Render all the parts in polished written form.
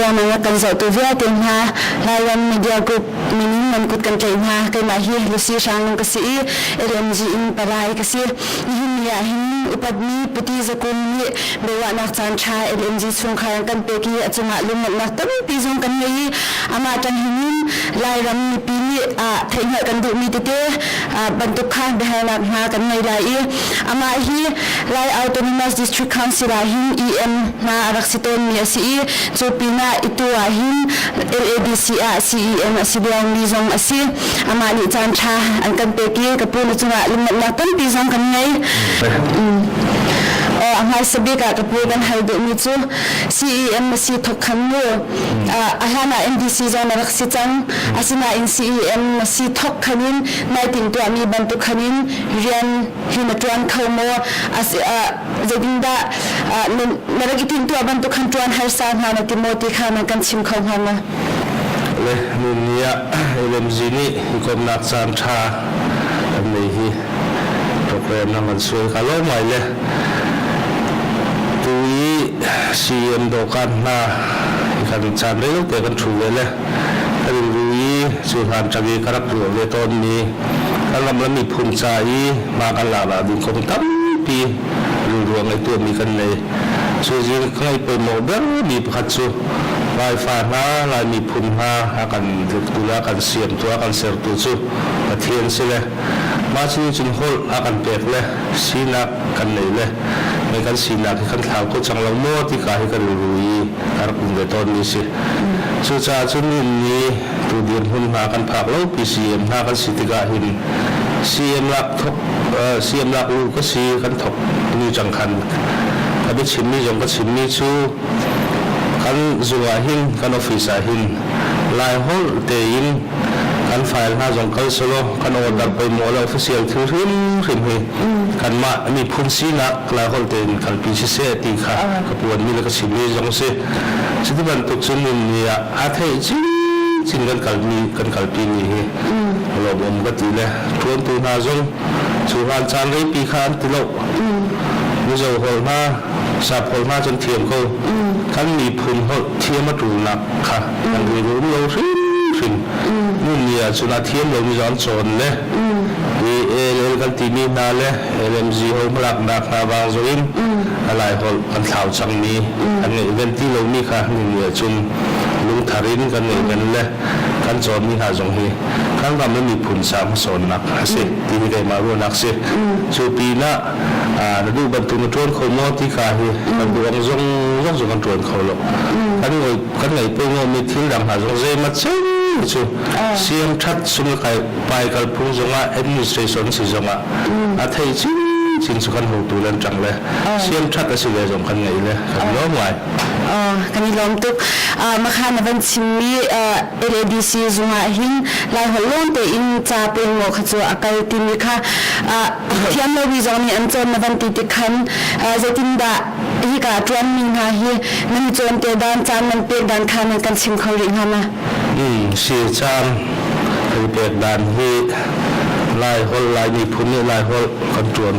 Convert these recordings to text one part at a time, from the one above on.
Program in kan zohtu vialte hna Lairam Media Group min in nan kut kan tlaih hna. Keimah hi Lucy Hranglung ka si i LMG in palai ka si. Nihin ni ah hin upatmi Puti Zakung nih biaruahnak caan ṭha LMG chungkhar an kan pek i a cungah lunglawmhnak tampi zong kan ngei i amah ṭang hin in Lairam mipi nih theihhngalh kan duhmi tete bantuk kha biahalnak hna kan ngei lai i amah hi Lai Autonomous District Council ah hin EM hna a rak si tawnmi a si i cu pinah itu ah hin LADC ah CEM a si liomi zong a si. Amah nih caan ṭha an kan pek i ka pu na cungah lungnuamhnak tampi zong kan ngei. A hmaisa bik ah ka pu kan hal duhmi cu CEM a si thok khan mu a hlan ah NDC zong na rak si cang asinain CEM na si thok khan in nai tintuahmi bantuk khan in rian hi na ṭuan kho maw zeitindah na rak i tintuah bantuk khan ṭuan harsa hna na ti maw ti kha nan kan chim kho hnga maw? Le nun ni ah LMG nih i komnak caan ṭha kan nei hi program na kan suai ka lo ngai le tu i CM dokan hna kan caan rel te kan ṭhu ve le kan in ru i cu hlan ṭang i ka rak ruah ve tawn mi kan ram le miphun ca i hma kan lak nak ding kong tampi rilru a ngei tuahmi kan nei. Cu zing ka ngaih pawimawh ber mi pakhat cu Laifa hna, Lai miphun hna a kan tluktu le a kan siamtu, a kan sertu cu Pathian si le mah cu cun holh a kan pek le sinak kan nei le mei kan sinak hi kan thlau kho cang lo maw ti ka hi kan rilru i a rak um ve tawnmi si. Cucaah cun ni tu dirhmun hna kan phak lo pi CM hna kan si tikah hin CM lak thok CM lak lu ka si kan thok ni cang khan ka biachimmi zong ka chimmi cu kan zung ah hin kan office ah hin Lai holh tein kan file hna zong kal selaw kan order poi maw le official thil hrimhrim hi kanmah miphun sinak Lai holh tein kalpi siseh ti kha ka puanmi le ka chimmi zong si. Cuti bantuk cun ni ah a theih chinchin kan kalmi kan kalpi mi hi lawmawm ka ti le ṭuantu hna zong cu hlan caan reipi kha an ti lo. Mizo holh hna sap holh hna cun thiam ko. Kan miphun holh thiam a ṭulnak kha kan rilru um lo hrimhrim. Nun ni ah cun a thiam lomi zong an cawn le i ALL kan timi hna le LMG ho hmalaknak hna vang zong in a lai holh kan thlau cangmi kan ngeihven ti lomi kha nun ni ah cun lungthar in kan ngeihven le kan cawnmi hna zong hi kan ram le miphun sa hmasawnnak a si ti hi keimah ruahnak si. Cu pinah na duh bantuk na ṭuan kho maw ti ka hi kan duh ang zong zong zong kan ṭuan kho lo. Kan ngoi kan ngei pawngawmi thil dang hna zong zeimat cu siam ṭhat sung kai pai kal phung zongah administration si zongah a thei chinchin cu kan hotu lan ṭang le siam ṭhat a si ve zong kan ngei le kan lawm ngai. Kan i lawm tuk. Makha na van chimmi LADC zung ah hin Laiholh lawng tein ca pengmaw kha cu a kal timi kha thiam lomi zong nih an cawn na van ti tik khan zeitindah hika ṭuanmi hna hi nan i cawn te dan caan nan pek dan kha nan kan chim kho rih hnga ma? Si caan kan pek dan hi Lai holh Lai miphun nih Lai holh kan ṭuan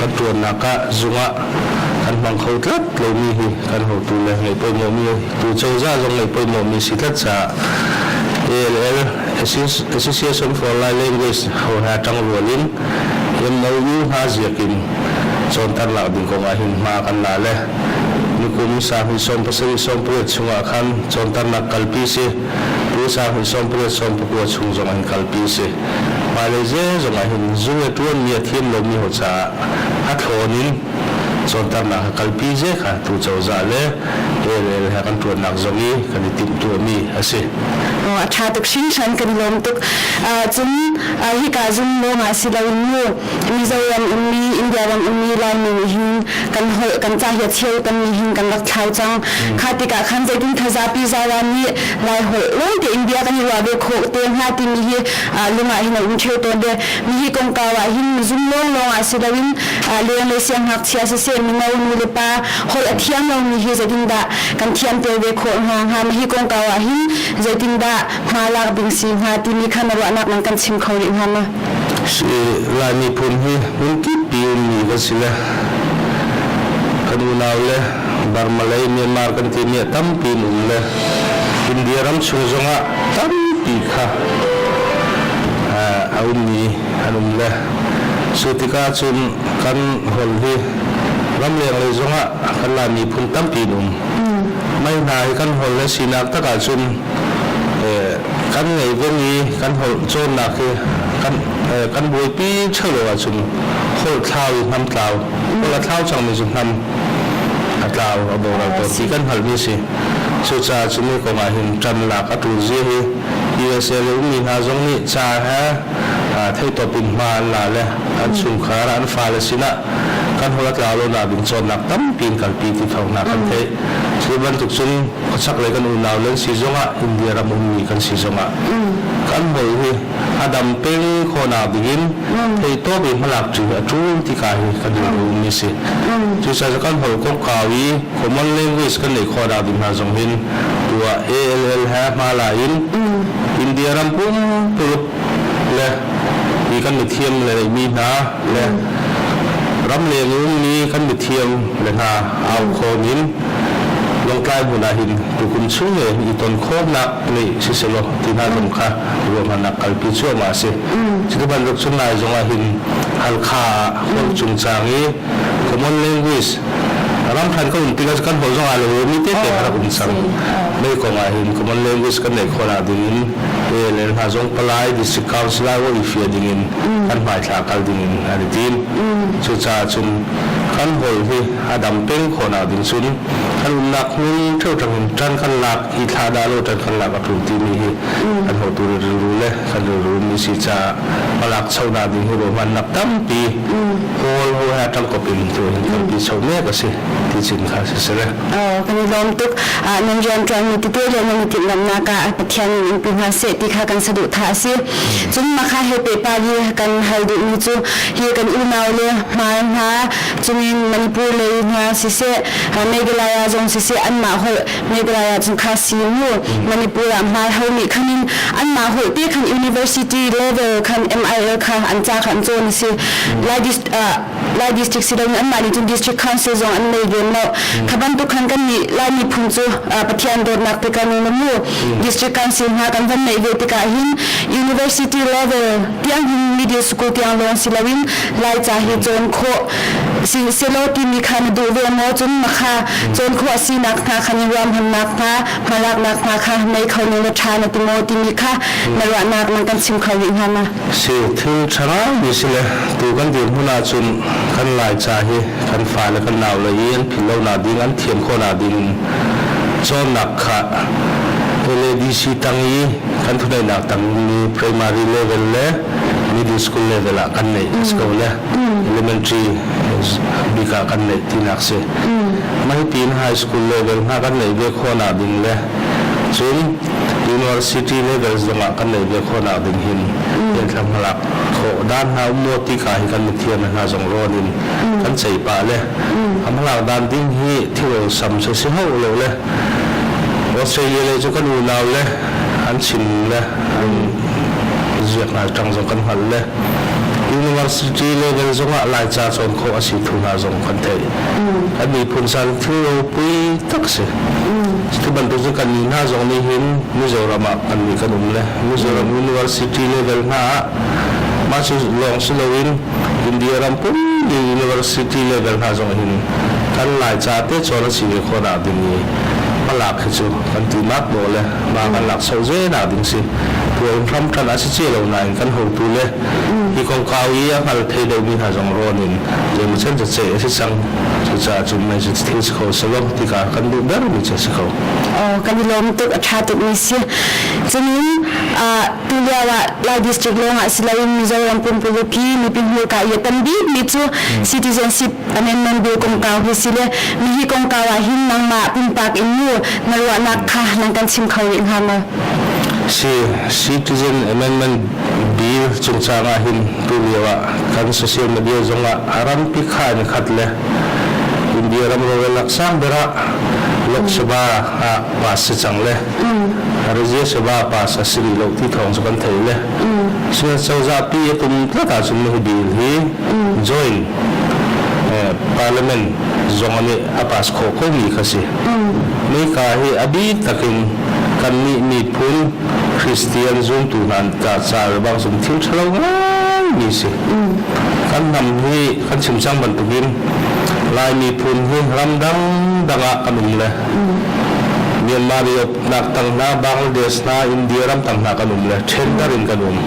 kan ṭuannak ah zung ah kan hmang kho tlat lomi hi kan hotu le ngaih pawimawhmi tu cozah zong ngaih pawimawhmi si tlat caah ALL Association for Lai Language ho he ṭang rual in MOU hna ziak in cawnternak ding kong ah hin hma kan la le nikum sang 17 18 chungah khan cawnternak kalpi si tu sang 18 19 chung zong an kalpi si hmailei zeizong ah hin zung le ṭuanmi a thiam lomi ho caah a thlawn in cawnternak a kalpi ze kha tu cozah le ALL he kan ṭuannak zong i kan i timhtuahmi a si. A ṭha tuk hringhran kan i lawm tuk. Cun hika zung lawng ah si loin mu Mizoram ummi, India ram ummi Laimi nih hin kan holh kan ca hi a cheu tammi hin kan rak thlau cang. Kha tikah khan zeitin thazapi zaran nih Lai holh lawng te India kan i ruah ve khawh te hnga timi hi lung ah hin a um ṭheo tawn ve. Mihi kongkau ah hin mizum lawnglawng ah si loin lenglei siangngakchia siseh mino nu le pa holh a thiam lomi hi zeitindah kan thiamter ve khawh hnga hnga hi kongkau ah hin zeitindah hma lak ding si hnga timi kha na ruahnak nan kan chim kho rih hnga ma? Si Lai miphun hi hmun kip mi kan si le Kan unau le Burma lei Myanmar kan timi ah tampi an um le India ram chung zongah tampi kha a ummi an um le cu tikah cun kan holh hi ramleng lei zongah kan Lai miphun tampi an um. Mei hna hi kan holh le sinak tak ahcun kan ngei veng i kan holh cawnnak hi kan kan buaipi ṭheo lo ahcun holh thlau i hnam tlau holh a thlau cangmi cu hnam a tlau a boral tawn ti kan hngalhmi a si. Cucaah cun hi kong ah hin ṭan lak a ṭul zia hi USA le ummi hna zong nih ca he theitawp in hma an la le an chungkhar an fale sinah kan holh a tlau lonak ding cawnnak tampi in kalpi ti thawng hna kan theih. Cu bantuk cun khuachak lei kan unau le an si zongah India ram ummi kan si zongah kan holh hi a dam peng khawhnak dingin theitawp in hmalak ṭi a ṭul ti ka hi kan rilru ummi si. Cucaah kan holh kongkau i common language kan neih khawhnak ding hna zong hin tuah ALL he hmala in India ram pumpuluk le hi kan mithiam le mi hna le ramleng ummi kan mithiam le hna au khawn in Lawngtlai hmun ah hin tukum chung le i ton khawhnak neih siselaw ti hna zong kha ruahmannak kalpi cuahmah a si. Cuti bantuk cun lai zong ah hin Halkha ah holh cungcang i common language ramhran ka um tikah kan holh zong aa lo mi te te rak um cang. Mei kong ah hin common language kan neih khawhnak ding in ALL hna zong palai district council ah i fia ding in kan hmaithla kal ding in an i tim. Cucaah cun kan holh hi a dam peng khawhnak ding cun kan umnak hmun ṭheuṭang in ṭan kan lak i thlah dah lo ṭan kan lak a ṭul timi hi kan hotu rilru le kan rilru mi si caah hmalak chonak ding hi ruahmannak tampi kawl ho he ṭangkop in tu hin tampi cho mek a si ti cin kha si sile. Kan i lawm tuk. Nan rianṭuanmi tete le nan i timhlamhnak ah Pathian in pe hna seh ti kha kan saduhthah a si. Cun mah he pehpar hi kan hal duhmi cu hi kan unau le hmai hna cungin Manipur lei hna siseh Meghalaya zong siseh anmah holh Meghalaya cun kha si mu Manipur ah hmai ho nih khanin anmah holh te khan university level khan MIL kha an ca kha an cawn a si. Lai Lai district si loin anmah nih cun district council zong an nei lem lo. Kha bantuk khan kan nih Lai miphun cu Pathian dawtnak te kan mu. District council hna kan van neih ve tikah hin university level tiang hin middle school tiang lawng si loin Lai ca hi cawn khawh si selaw timi kha na duh ve maw cun makha cawn khawh sinak hna khan i ruahmannak hna hmalaknak hna kha nei kho ne na ṭha na ti maw timi kha na ruahnak nan kan chim kho rih hnga ma? Si thil ṭha ngaimi si le tu kan dirhmun ahcun kan Laica hi kan fale kan naule i an philh lonak ding an thiam khawhnak ding in cawnnak kha LADC tang i kan thuneihnak tang mi primary level le middle school level ah kan neih a si ko le elementary bik ah kan neih tinak si. Mah hi tiin high school level hna kan neih ve khawhnak ding le cun University level zongah kan neih ve khawhnak ding hin rianthlam hmalak khawh dan hna um maw ti ka hi kan mithiam hna zong rawn in kan cei pah le a hmalak dan ding hi thil sam cu si hau lo le Australia lei cu kan unau le an chim le an ziak hna ṭang zong kan hngalh le University level zongah Laica cawn khawh a si thu hna zong kan theih. Kan miphun san thil ropui tak si. Cu bantuk cu kan nih hna zong nih hin Mizoram ah kan nih kan um le Mizoram University level hna ah mah cu lawng si loin India ram pumpi University level hna zong hin kan Laica te cawn a si ve khawhnak ding i hmalak hi cu kan tinak dawh le mah kan lak so ze nak ding si. Tuah hram ṭan a si ce lo nain kan hotu le hi kongkau i a hngal thei deuhmi hna zong rawn in zeimaw can cu ceih a si cang. Cucaah cun mei cu thil si kho selaw tika kan duh bermi cu a si ko. Oh, kan i lawm tuk, a ṭha tukmi si. Cunin tu lio ah Lai district lawng ah si loin Mizoram pumpuluk i mipi hmurka i a tam bikmi cu citizenship amendment bill kongkau hi si le mihi kongkau ah hin nangmah pumpak in mu na ruahnak kha nan kan chim kho rih hnga maw? Si, citizen amendment bill cungcang ah hin tu lio ah kan social media zong ah a rampi kha in khat le India ram rorel sang ber ah Lok Sabha ah pass si cang le Rajya Sabha pass a si rih lo ti thawng cu kan thei le sina cozah pi a tum tlat ahcun hi bill hi join. Parliament zong nih a pass khawh komi kha si. Nika hi a bik takin kannih miphun Christian zumtu hna ca ca bang cun thil ṭhalo ngaimi si. Kan hnam hi kan chim cang bantukin Lai miphun hi ramdang dang ah kan um le Myanmar i nak tang hna, Bangladesh hna, India ram tang hna kan um le ṭhendar in kan um.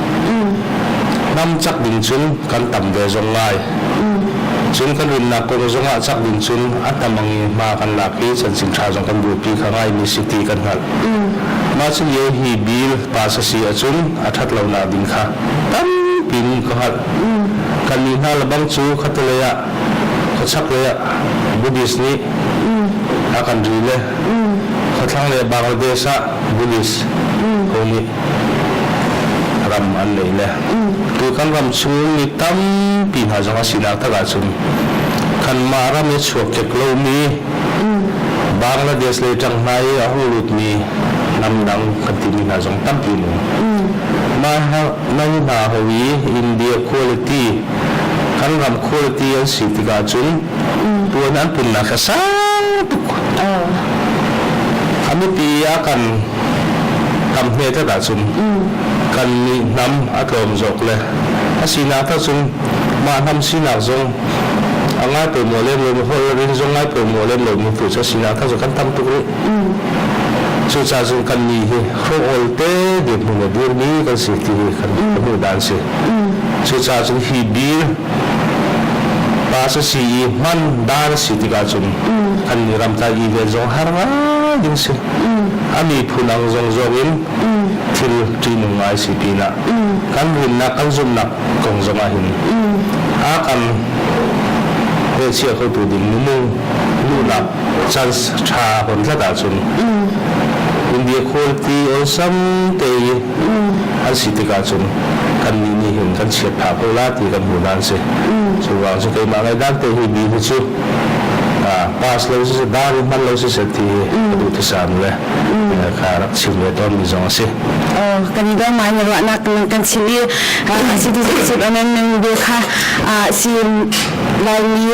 Hnam cak ding cun kan tam ve zong ngai. Cun kan rinnak kong zongah cak ding cun a tamang i hma kan lak i chanchin ṭha zong kan bupi kha ngaimi si ti kan hngalh. Mah cu lio hi bill pass a si ahcun a ṭhat lonak ding kha tampi in ka hngalh. Kannih hna lebang cu khatalei ah khuachak lei ah Buddhist nih a kan ri le khuathlang le Bangladesh ah Buddhist ho nih ram an nei le tu kan ram chung mi tampi hna zong a sinak tak ahcun kanmah ram i chuak kek lomi Bangladesh lei ṭang hna i a hung lutmi hnam dang kan timi hna zong tampi nung mah hna ho i India quality kan ram quality an si tikah cun tuan an punnak kha sang tuk. A mipi a kan tam hme tlat ahcun kan nih hnam a tlawm zawk le a sinak tak cun mah hnam sinak zong a ngai pawimawh lem lo holh rin zong ngai pawimawh lem lo mi tu cu a sinak tak cu kan tam tuk rih. Cucaah cun kan nih hi hrawh te dirhmun le dirmi kan si ti hi kan hmuh dan si. Cucaah cun hi bil pa sa si i hman dan si tikah cun kan nih ram tlai i ven zong har ngai ding si. A miphun ang zong zong in thil ṭihnung ngai si pinah kan rinnak kan zumhnak kong zong ah hin a kan hmelchia khotu ding minung luhnak chance ṭha hon tlat ahcun India quality awlsam te i an si tikah cun kannih nih hin kan chiat phah ko la ti kan hmu dan si. Cu ruang cu keimah ngaidang te hi bi hi cu pass lo si dar hman lo si ti ka duh thisam le kha rak chim ve tawn mi zong a si. Kan i dong ngai na ruahnak kan chim i citizenship amendment bill kha si Laimi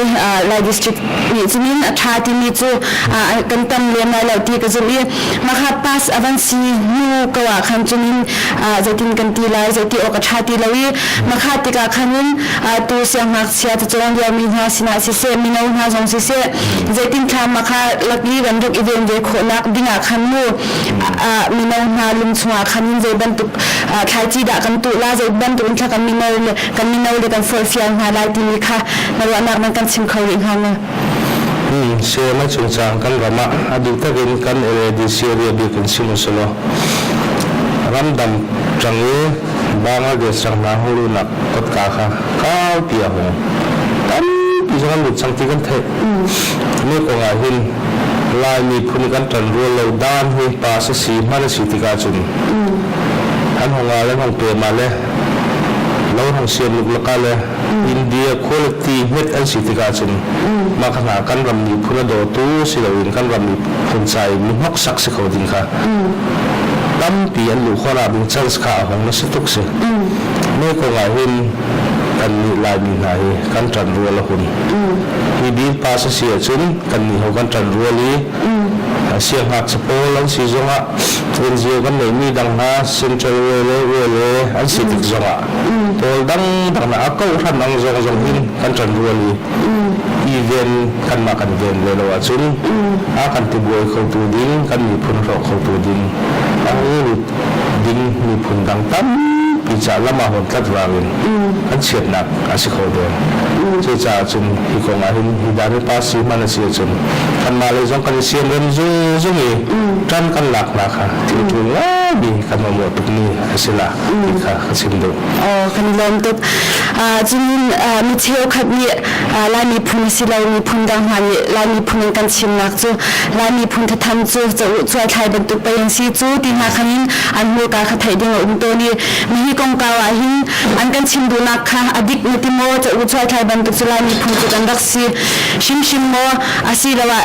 Lai district nih cumin a ṭha timi cu kan tam lem lai lo ti ka zumh i makha pass a van si hnu ko ah khan cumin zeitin kan ti lai zeiti awk a ṭha ti lo i makha tikah khanin tu siangngakchia cacawng liomi hna sinah siseh mino hna zong siseh zeitin thla makha laki kan rak i ven ve khawhnak dingah khan mu mino hna lung chungah khan in zei bantuk thlaici dah kan tuh la zei bantuk in thla kan mino le kan mino le kan forhfial hna lai timi kha na ruahnak nan kan chim kho rih hnga maw? Siama chungchang kan ram ah a duh takin kan LADC ria bik in chim usulaw ramdang ṭang i Bangladesh ram hna hulunak kotka kha kaupi a hung. Tampi zong an lut cang ti kan theih. Mi kong ah hin Lai miphun kan ṭan rual lo dan hi pa si si hman a si tikah cun an hung ah le hung pe ma le lo hung siam luklak ah le India quality hmet an si tikah cun mah kha hna kan ram miphun a dawtu si loin kan ram miphun ca i mi hnoksak si kho ding kha tampi an luh khawh ding chance kha a hong na si tuk si. Me kong ah hin kan nih Laimi hna hi kan ṭan rual a hun. Hi bil pass a si ahcun kan nih ho kan ṭan rual i siangngakchia pawl an si zongah NGO kan neihmi dang hna Central ULA ULA an si tik zongah pawl dangdang na a kohhran ang zong zong hin kan ṭan rual i i ven kanmah kan ven ve lo ahcun a kan tibuai khotu ding kan miphun hrawk khotu ding a hung ding miphun dang tampi ca lam ah hon tlat vangin an chiatnak a si kho deng. Cucaah cun hi kong ah hin hi dan hi pa si hman a si ahcun kanmah lei zong kan i siamrem zung i ṭan kan lak hna kha thil ṭul ngaimi kan mamawh tukmi a si la ti kha ka chim duh. Oh, kan i lawm tuk. Cun mi cheukhat nih Lai miphun a si lo miphun dang hna nih Lai miphun in kan chimnak cu Lai miphun thatham cu cuaithlai bantuk pei an si cu ti hna khan in an hmurka kha theih ding a um tawn i hi kongkau ah hin an kan chim duhnak kha a dik na ti maw ca u chuaithlai bantuk cu Lai miphun cu kan rak si hrimhrim maw asiloah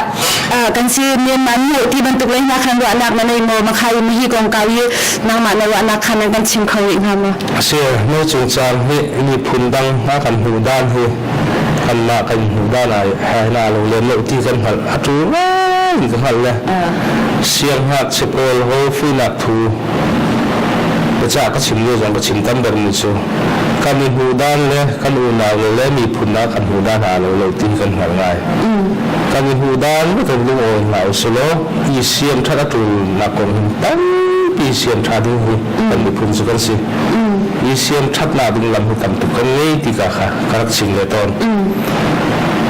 kan si Myanmar mu ti bantuk lei hna khan ruahnak na nei maw makhai hi kongkau i nangmah na ruahnak kha nan kan chim kho rih hnga maw? A si, no cungcang hi miphun dang hna kan hmuh dan hi. Kanmah kan hmuh dan ah he na lo lem lo ti kan hngalh. A ṭul ngai in ka hngalh le siangngakchia pawl ho fuinak thu biacah ka chim lio zong ka chim tam bermi cu kan i hmuh dan le kan unau le le miphun ah kan hmuh dan aa lo lo ti kan hngalh ngai. Kan i hmuh dan kan lungawi hna usilaw i siam ṭhat a ṭulnak kong hin tampi siam ṭha ding hi kan miphun cu kan si. I siam ṭhatnak ding lam hi tam tuk kan ngei ti ka kha ka rak chim ve tawn.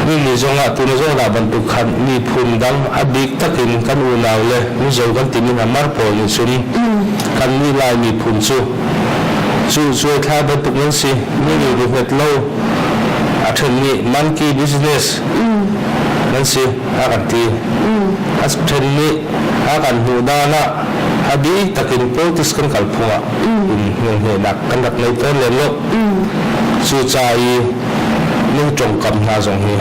Mi ni zongah tuni zongah bantuk khan miphun dang a bik takin kan unau le Mizo kan timi hna Mar pawl nih cun kan nih Lai miphun cu cu cuaithla bantuk nan si. Mi nih hnget lo a ṭhen nih monkey business nan si a kan ti. A ṭhen nih a kan hmuh dan ah a bik takin politics kan kal phung ah in kan rak ngei tawn lem lo. Cuca i nu ṭongkam hna zong hi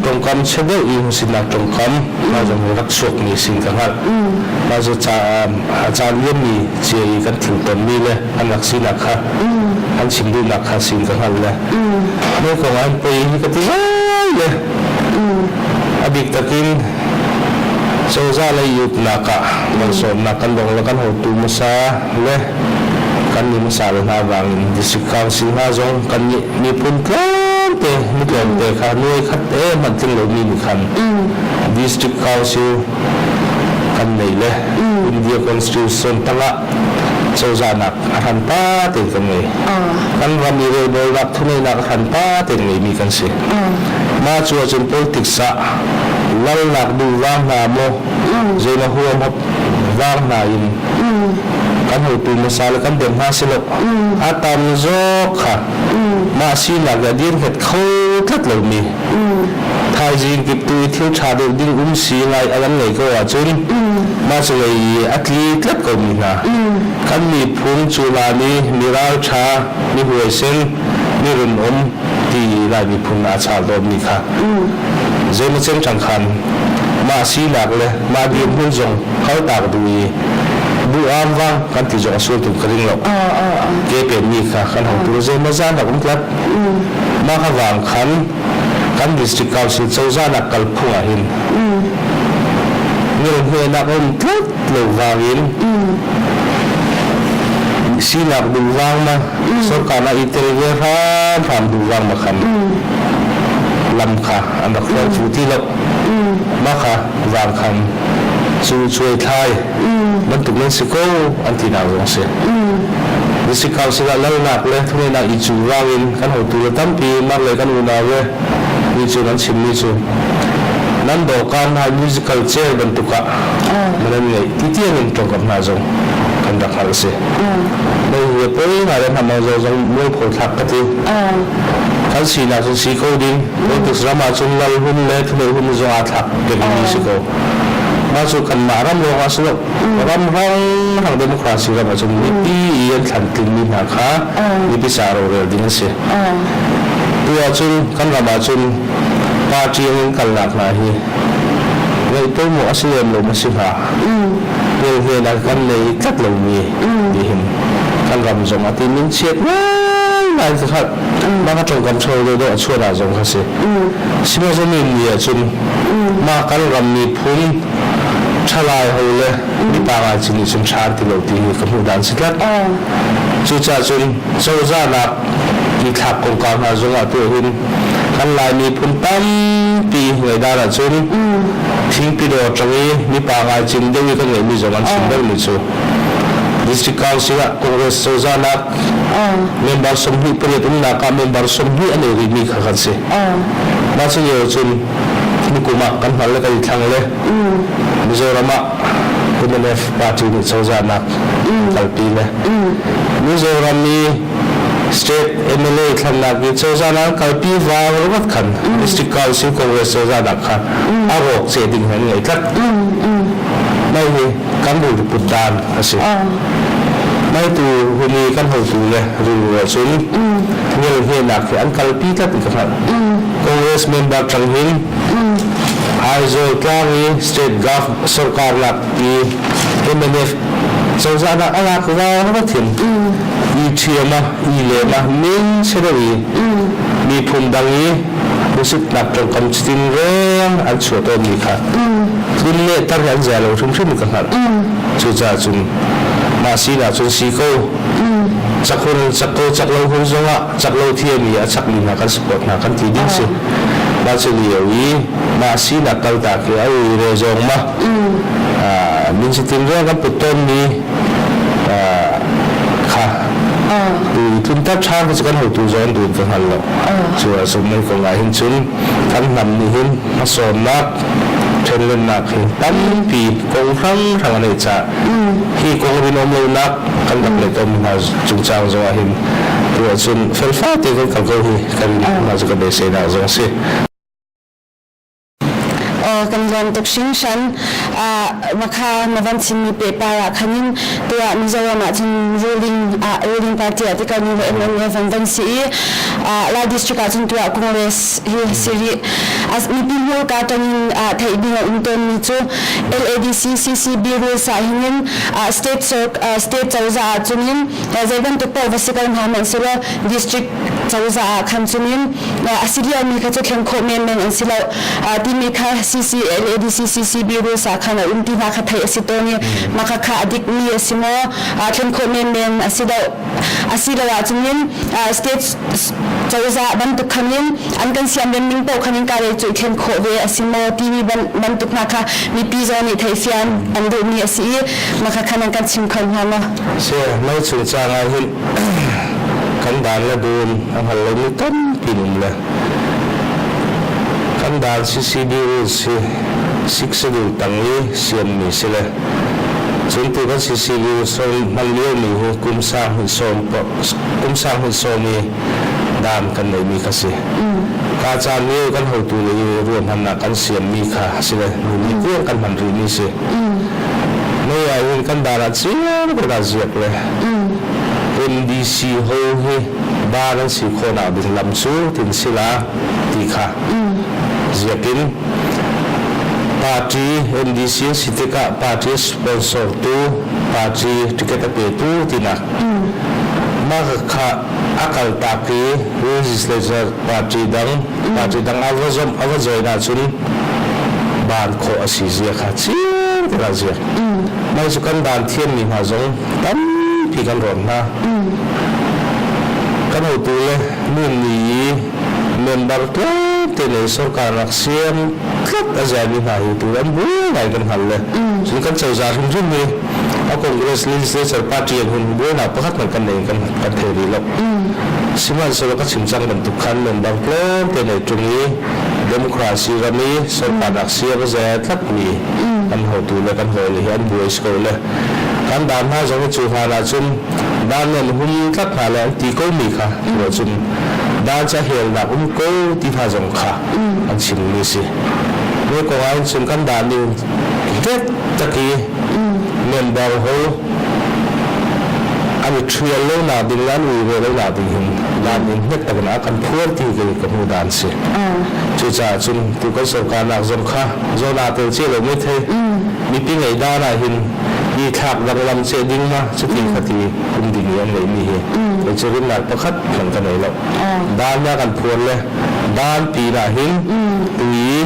ṭongkam chia deuh i hmuhsitnak ṭongkam hna zong hi rak chuakmi sin ka hngalh. Mah cu a caan liammi cia i kan thil tonmi le an rak sinak kha an chim duhnak kha sin ka hngalh le nu kong ah poi hi ka ti ngai le a bik takin cozah lei uknak ah malsawmnak kan dong le kan hotu hmasa le kan mi hmasa le hna vangin district council hna zong kan nih miphun tlawmte mi tlawmte kha nuai khat e hmanh tling lomi nih khan district council kan nei le India constitution tangah cozahnak a hran pa tein kan ngei. Kan ram i relbawlnak thuneinak a hran pa tein ngeimi kan si. Mah cu ahcun politics ah lalnak duh vang hna maw zeina huam vang hna in kan hotu hmasa le kan dem hna si lo. A tam zawk kha mah sinak le a dirhet kho tlat lomi thaizing kip tu i thil ṭha deuh ding um si ngai a kan ngei ko ahcun mah cu lei i a tli tlat komi hna kan miphun cu lan i mi ralṭha mi huaisen mi runum ti Lai miphun aa chal dawtmi kha zeimaw cem cang khan mah sinak le mah dirhmun zong kaltak duh i duh-am vang kan ti zong a sual tuk ka ring lo. Ke penmi kha kan hong zeimaw zan rak um tlat. Mah kha vang khan kan district council cozah nak kal phung ah hin ngelhnenak um tlat lo vang in sinak duh vang ma sorkar ah i tel ve hramhram duh vang ma khan lam kha an rak hruai fu ti lo. Mah kha vang khan cu cuai thlai bantuk nan si ko an tinak zong si. District Council ah lalnak le thuneinak i cu rang in kan hotu le tampi mar le kan unau le mi cu nan chimmi cu nan dawkan hna musical chair bantuk ah nan ngeih ti tiang in tongkam hna zong kan rak hngalh si. Mei he poi ngai le hna zo zong mualpho thlak ka ti. Kan sinak cu si ko ding. Politics ram ahcun lal hun le thunei hun zong aa thlak dingmi si ko. Mah cu kanmah ram lawng ah si lo. Ram rang democracy ram ahcun mipi i an thlan tlingmi hna kha mipi ca rorel ding an si. Tu ahcun kan ram ahcun party in kalnak hna hi ngaih pawimawh a si lem lo ma si hnga. Hmelhmel ah kan nei tlat lomi ti hin kan ram zong a ti min chiat ngaingai ka hngalh. Mah ka ṭongkam ṭhalo deuhdeuh a chuahnak zong kha si. Sihmanhsehlaw ni ahcun mah kan ram miphun ṭhalai ho le mipa ngai cin nih cun ṭha an ti lo ti hi ka hmuh dan si tlat. Cucaah cun cozahnak i thlak kongkau hna zongah tuah hin kan Lai miphun tampi ngaidar ahcun thingpi dawr ṭang i mipa ngai cin deuh i kan ngeihmi zong an chim deuhmi cu District Council ah Congress cozahnak member 28 umnak ah member 20 an ei rihmi kha kan si. Mah cu lio cun nikum ah kan hngal le kan i thlang le Mizoram ah MNF party nih cozahnak kalpi le Mizoram i state MLA thlannak i cozahnak kalpi vang rawt khan District Council Congress cozahnak kha a rawk ce ding an ngei tlat. Mai hi kan rulput dan a si. Maitu huni kan hotu le rilru ahcun ngelhnenak hi an kalpi tlat ti ka hngalh. Congress member ṭang hin Aizawl tlang i state gov sarkar lak i MNF cozah nak a lak rawt hin i ṭhiam ah i lem ah min chero i miphun dang i. Hmuhsitnak ṭawngkam cutin reng an chuah tawnmi kha tlun le tar hi an zia lo hrimhrim ka hngalh. Cucaah cun mah sinak cun si ko. Cak hun cak ko cak lo hun zongah cak lo thiami a chakmi hna kan support hna kan ti ding si. Mah cu lio i mah sinak kaltak i a ui re zong ma min sitin reng kan put tawnmi kha tlunter ṭhan kha cu kan hotu zawn dun ka hngal lo. Cu ah cun nan kong ah hin cun kan hnam nih hin hmasawnnak ṭhenlennak hi tampi kong hranghrang a neih caah hi kong rinawm lonak kan rak neih tawnmi hna cungcang zong ah hin tu ahcun felfai tein kan kal ko hi kan hna cu ka beiseinak zong a si. Kan lawm tuk hringhran. Makha na van chimmi pehpar ah khanin tuah Mizoram ah cun ruling ruling party ah tikah nu le MLA van van si i Lai district ah cun tuah Congress hi si rih. Mipi hmurka tangin theih ding a um tawnmi cu LADC CCB rules ah hinin state state cozah ah cunin zei bantuk paoh va si ko hna hmanhsehlaw district cozah ah khan cunin a si liomi kha cu thlen khawh menmen an si lo timi kha CCLADC CCB rules ah khan a um ti hna kha theih a si tawn i mah kha kha a dikmi a si maw thlen khawh menmen a si lo asiloah cunin state cozah bantuk khanin an kan siamrem ning paoh khanin ka lei cu thlen khawh ve a si maw timi bantuk hna kha mipi zong nih theihfian an duhmi a si i mah kha khan an kan chim kho hnga maw? Si, mei chung caang ah hin kan dan le dun a hngal lomi tampi um le kan dan CCD rules hi 6 tang i siammi si le cun tu kan CCD rules hman liomi hi kum sang hnih sawm kum sang hnih sawm i dan kan neihmi kha si. Ka caan lio kan hotu le ruahmannak kan siammi kha si le nu nih kan hman rihmi si. Mei ah hin kan dan ah chiar ko dah ziak le MDC ho hi ba nan si khawhnak ding lam cu tin sila ti kha ziak in party MDC an si tikah party sponsor tu party ticket a petu tinak mah kha a kaltak i legislature party dang party dang a va zom a va join ahcun ban khawh a si zia kha chiar te dah ziak mai cu kan dan thiammi hna zong tampi kan rawn hna kan hotu le nun ni i member tlawmte le sarkar rak siam tlat a ziami hna hi tu an bu ngai kan hngal le cun kan cozah hrimhrim hi a Congress legislature party an hun buainak pakhat hmanh kan nei kan kan thei rih lo sihmanhsehlaw ka chim cang bantuk khan member tlawmte nei ṭung i democracy ram i sarkarnak siam a ze tlatmi kan hotu le kan hawile hi an buai si ko le kan dan hna zong hi cu hlan ahcun dan nan hum tlat hna le an ti ko mi kha tu ahcun dan ca helnak um ko ti hna zong kha an chimmi si me kong ah cun kan dan ning tet taki member ho an i ṭhial lo nak ding le an ui ve lo nak ding hin dan in hnek takin a kan phuar ti ke ka hmu dan si. Cucaah cun tu kan sarkarnak zong kha zawn aa tel ce lo mai thei. Mipi ngei dan ah hin i thlak danglam ce ding ma cuti khati um ding i an ngeihmi hi kei cu rinnak pakhat hmanh ka nei lo. Dan na kan phuar le dan pi na hin tui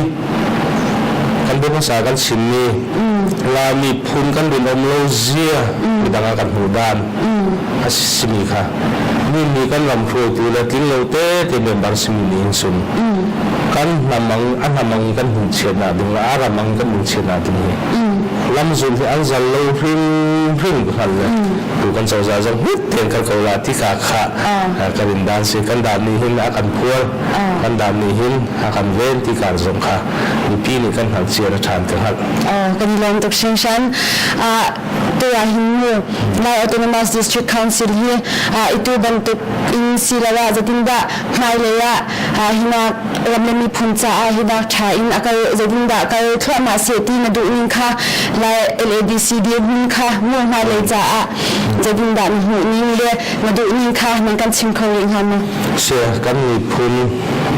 kan bu hmasa kan chimmi Laimi phun kan rin um lo zia midang ah kan hmuh dan a simi kha mi nih kan ram hruaitu le tling lo te te member simi nih hin cun kan hnamang a hnamang kan hmun chiatnak ding le a ramang kan hmun chiatnak ding hi lamzul hi an zal lo hrim hrim ka hngal le tu kan cozah zong hit tein kan ko la ti ka kha kan in dan si kan dan nih hin a kan phuar kan dan nih hin a kan ven ti kar zong kha mipi nih kan hngalh cia na ṭhan ka hngalh. Kan i lawm tuk hringhran. Tu ah hin mu Lai Autonomous District Council hi itu bantuk in siloah zeitindah hmailei ah hinak ram le miphun caah hinak ṭha in a kal zeitindah kal thluahmah seh ti na duh ning kha Lai LADC dirhmun kha mu hmailei caah zeitindah na hmuh ning le na duh ning kha nan kan chim kho rih hnga maw? Si kan miphun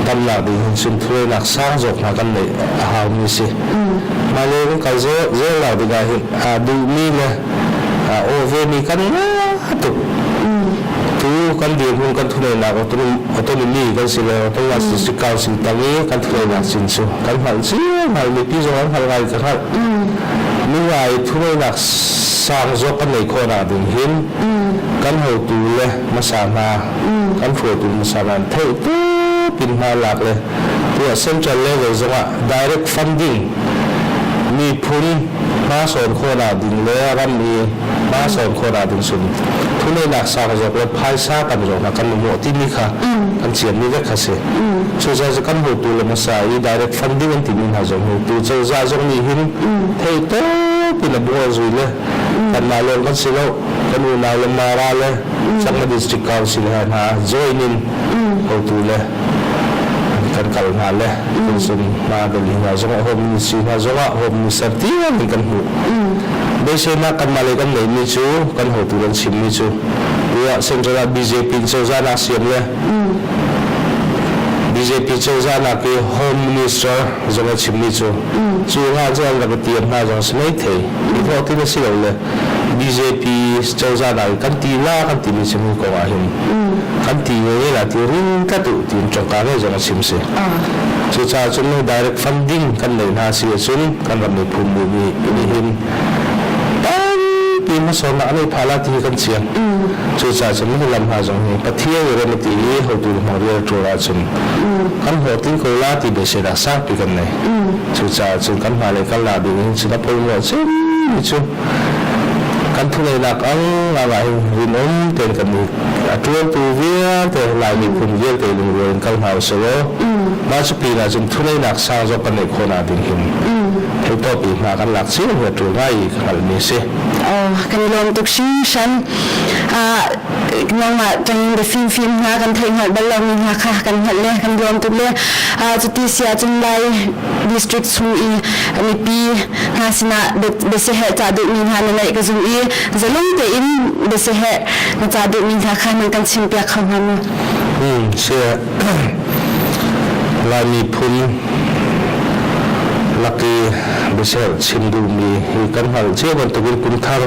damnak ding hin cun thuainak sang zawk hna kan neih a haumi si. Hmailei kan kal zel nak ding ah hin aa duhmi le aa aw vemi kan ngah tuk. Tu kan dirhmun kan thuneinak autonomy kan si le autonomous district council tang i kan thuneinak cin cu kan hngalh cio hngalh mipi zong an hngalh ngai ka hngalh. Mi ngai thuneinak sang zawk kan nei khawh nak ding hin kan hotu le hmasa hna kan hruaitu hmasa hna theih pin hna lak le tuah central level zongah direct funding miphun hma sawn khawhnak ding le ram i hma sawn khawhnak ding sun thuneinak sang zawk le phaisa kan zawk hna kan mamawh timi kha kan ciammi vek kha si. Cucaah cu kan hotu le hmasa i direct funding an timi hna zong hi tu cozah zong nih hin thei tawp in a buar zui le kanmah lawng kan si lo, kan unau le Mara le Chakma District Council he hna join in hotu le kan kal hna le cun hna Delhi hna zongah Home Ministry hna zongah Home Minister tiang in kan hmuh. Beiseinak kanmah lei kan neihmi cu kan hotu kan chimmi cu tiah Central ah BJP in cozah nak siam le BJP cozah nak i Home Minister zong a chimmi cu cu hna cu an rak i tiam hna zong si maithei. I hlawhtlin a si lo le BJP cozah nak i kan ti la kan timi chimmi kong ah hin kan ti nge la ti ring tlat u tiin ṭongka nge zong a chim si. Cucaah cun direct funding kan nei hna si ahcun kan ram miphun nih nih hin tampi hmasawnnak an ei phah la ti hi kan chiang. Cucaah cun hi lam hna zong hi Pathian i rem a ti i hotu hmang rial ṭuan ahcun kan hlawhtling ko la ti beiseinak sangpi kan nei. Cucaah cun kan hmailei kal la ding in cun a pawimawh cemmi cu kan thuneinak ang ah hin rinawm tein kan i a ṭuantu vialte Lai miphun vialte lungrual in kal hna usih law mah cu pinah cun thuneinak sang zawk kan neih khawh nak ding hin theitawp i hna kan lak cio hi a ṭul ngai i ka hngalhmi a si. Oh, kan i lawm tuk hringhran. Nangmah tangin biafimfim hna kan theih hngalh bal lomi hna kha kan hngalh le kan lawm tuk le cuti si ahcun Lai district chung i mipi hna sinah biasiherh cah duhmi hna na neih ka zum i zalong tein biasiherh na cah duhmi hna kha nan kan chimpiak kho hnga maw? Si Lai miphun lak i biasiherh chim duhmi hi kan hngalh cio bantukin kum thar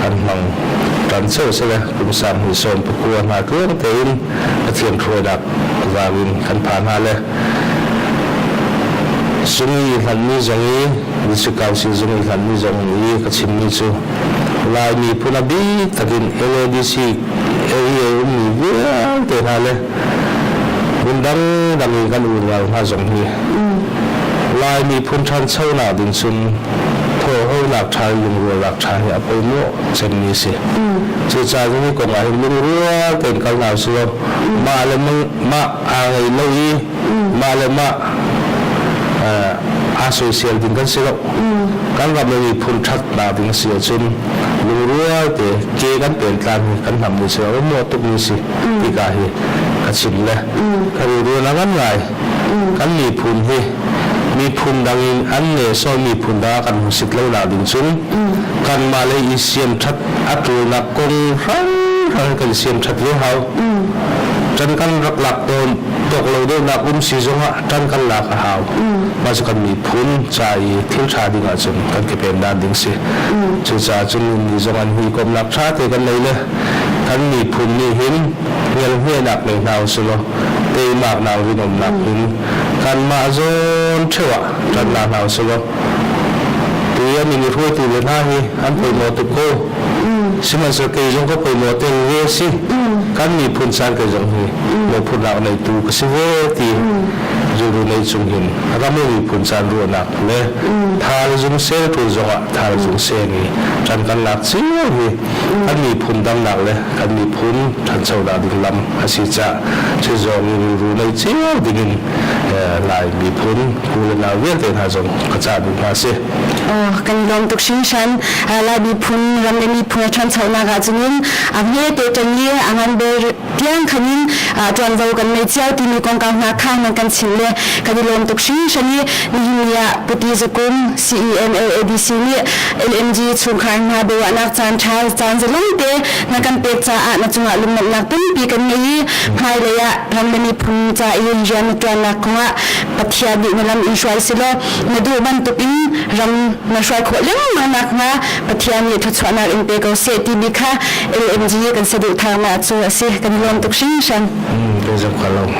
kan hmang tan cio sile kum sang hi sawm pakua hna tluang tein Pathian hruainak vangin kan phan hna le zung i hlanmi zong i District Council zung i hlanmi zong i ka chimmi cu Lai miphun a bik takin LADC area ummi vialte hna le hmun dangdang i kan unau hna zong hi Lai miphun ṭhanchonak ding cun thawhhonak ṭha in lungrualnak ṭha hi a pawimawh cemmi a si. Cucaah hi kong ah hin lungrual tein kal hna usih law mah le mah aa ngei lo i mah le mah aa soisel ding kan si lo. Kan ram le miphun ṭhatnak ding a si ahcun lungrual te ke kan pentlan hi kan hnam ni si lo, maw tuk ni si tika hi ka chim le ka rual a ngan ngai. Kan miphun hi miphun dang in an ne sawn miphun dang ah kan hung sit lo nak ding cun kanmah lei i siam ṭhat a ṭulnak kong hranghran kan siam ṭhat ve hau. Ṭan kan rak lak tawn tawk lo deuhnak um si zongah ṭan kan lak a hau. Mah cu kan miphun ca i thil ṭha ding ahcun kan kepen dan ding si. Cucaah cun ni zong an hui komnak ṭha te kan nei le kan miphun nih hin ngelhmehnak nei hna usih law teimaknak rinawmnak in kanmah zawn ṭheo ah ṭan la hna usih law tu an in i hruaitu le hna hi an pawimawh tuk ko. Sihmanhsehlaw kei zong ka pawimawh tel ve a si. Kan miphun caan kei zong hi mawhphurhnak neitu ka si ve ti rilru nei chung hin ram le miphun caan ruahnak le thal zung sel ṭul zongah thal zung sen i ṭan kan lak cio hi kan miphun damnak le kan miphun ṭhanchonak ding lam a si caah cu zong i rilru nei cio dingin Lai miphun u le nau vialte hna zong ka cah duh hna si. Oh, kan i lawm tuk hringhran. Lai miphun ram le miphun a ṭhanchonak ah cunin a hme te ṭan i a ngan bel tiang khanin ṭuanvo kan nei cio timi kongkau hna kha nan kan chimh le kan i lawm tuk hringhran i nihin ni ah Puti Zukum CEMLADC nih LMG chungkhar hna biaruahnak caan ṭha caan zalong te na kan pek caah na cungah lungnuamhnak tampi kan ngei i hmailei ah ram le miphun ca i rian na ṭuannak kongah Pathian nih na lam in hruai selaw na duh bantukin ram na hruai khawh lengmang nakhnga Pathian nih thluachuahnak in pe ko seh. timi kha LMG kan saduhthahnak cu a si. Kan i lawm tuk hringhran. Kan zong ka lawm.